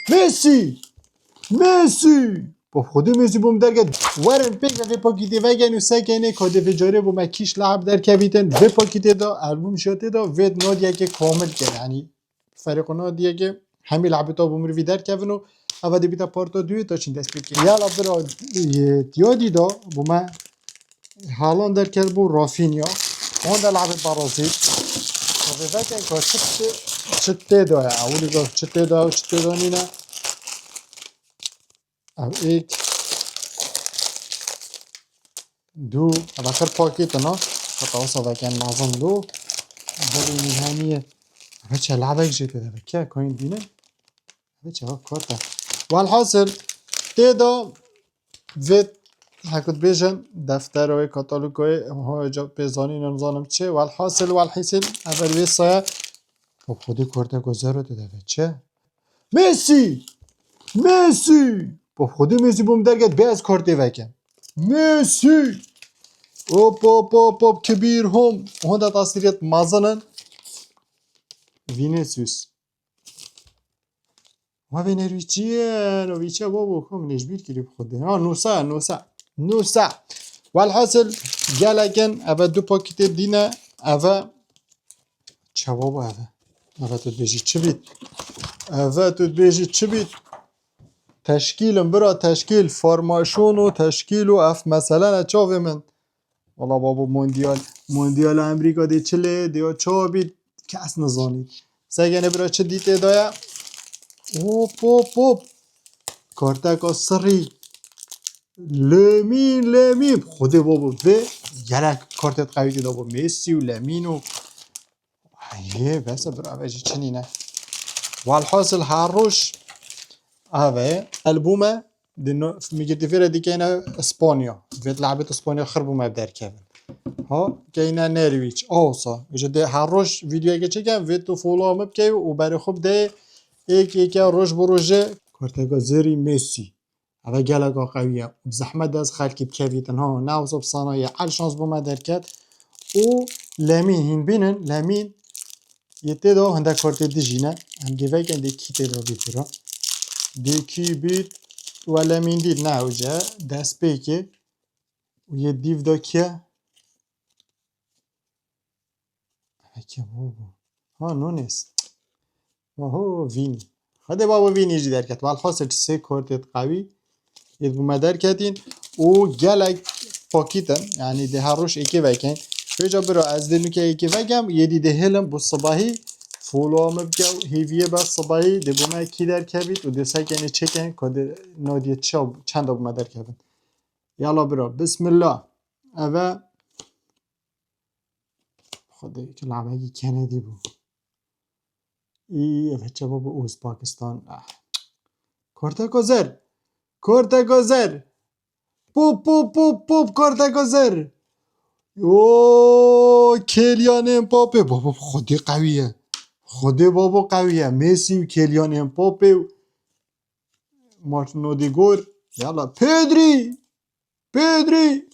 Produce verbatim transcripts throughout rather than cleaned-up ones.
Messi! Messi! Bo Xwedê Messi bo min derket. Werin pêk ve vê pakîtê vegerin û sekenê ka dê vê carê bo me kîş leheb derkevîtin. Vê pakîtê de albûm jî ya tê de vê nadiyekê kamil kir. Yanî ferîqo nadiyekê hemî lehebê ta bo mirivî derkevin û eva dê bîta parta duyê ta çin dest pê kir. Yala bira, e, diyadî de bo me Haaland derket bo Rafinha. Honda lehebê barazî. Ka vê veke ka çi tê, çi tê de ye. Ewilî ka çi tê de ye û çi tê de nîne. Ev êk. Du. Ev axir pakêt in ha. Heta wisa veke mezin do. Belê nîhaniye. Ev çe lehebek jê tê de veke. Kayın dîne. Ev çe karte. Welhasil tê de vê hekut bêjin defteroyê, katalogoyê, hoca pê zanîn nizanim çi. Welhasil, welhasil, ev vê saya. Bo Xwedê karteko zero tê de ve çi? Messi! Messi! Bo Xwedê Messi bo min derket bê ez kartê vekim. Messi! Hop, hop, hop, hop, kibîr hom. Honda tasiriyet mezin in. Vinicius. Ma vê nervî çi ye? Nervî çi ye babo? Xwe min ê ji bîr kirî bi Xwedê. Ha, nûsa, nûsa. Nûsa. Welhasil, gelek in, eve du pakîtê dîne, eve çi babo eve? Eve tu dibêjî çi bît? Eve tu dibêjî çi bît? Teşkîl in, bira, teşkîl. Formasyonu, teşkîl û ev mesele ne çavê min. Wala babo, Mondial, Mondial Amerîka dê çi lê, dê ya çawa bît, kes nizanî. Segene bira çi dî tê de ye? Hop, hop, hop. Karteka sirrî. Lemîn, Lemîn. Xwedê babo, vê gelek kartê qewî tê de bo Messi û Lemîn û Yê, bes e, bira, ve jî çinî ne. Walhasil her roj eve albûme di no-, mîgirtîfê re dikeyne Spanya. Vêt lehbêt Spanya xir bûme derkevin. Ha, keyne Nerwîç, awsa. Ji dê her roj vîdeoyeke çekem, vê tu followa min bikey û berê xwe bideyê êk êke roj bi rojê. Karteka zêrî Messi. Eve geleka qewî ye. Bi zehmet de ez xelkî bikevîtin. Ha, ne wisa bi sana ye. El şans bo me derket. Û Lemîn hîn bînin. Lemîn yê tê de hindek kartê dijî ne. Em gê vekin dê kî tê de bîtira. Dê kî bît we Lemîn dît ne ewce. Destpêkê. Û yê dîv de kî ye? Peki, babo. Ha, Nunes. Oho, Vînî. Xwedê babo Vînî jî derket. Walhasil sê kortêt qewî êd bû me derketîn û gelek pakît in. Yanî dê her roj êkê vekin. Vêca bira ez dê nuke êkê vekem, yêdî dê hêlim bo sibahî followa min bike û hêviyê be sibahî dê bo me kî derkevît û dê sekenê çêkin ku dê nadiyê çi, çenda bo me derkevin. Yala bira, bismillah. Eve Xwedê, ki lawekî Kennedy bû. Î, ev çaba bi Uzbekistan. Ah. Korteko zer. Korteko zer. Pop, pop, pop, pop, korteko zer. Yo, Kylian Mbappe. Baba, Xwedê qewî ye. Xwedê baba qewî ye. Messi û Kylian Mbappe û Martin Odegaard. Yala, Pedri. Pedri!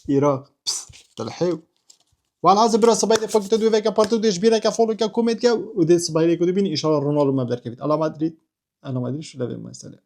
Îraq. Pis, telhêw. Walhasil bira sibayê de fakîte dû veke parti dê ji bîreke follow ke, comment ke û dê sibayê ku dibînî, înşallah Ronaldo me derkevît. Ala Madrid. Ala Madrid şu levê mesele.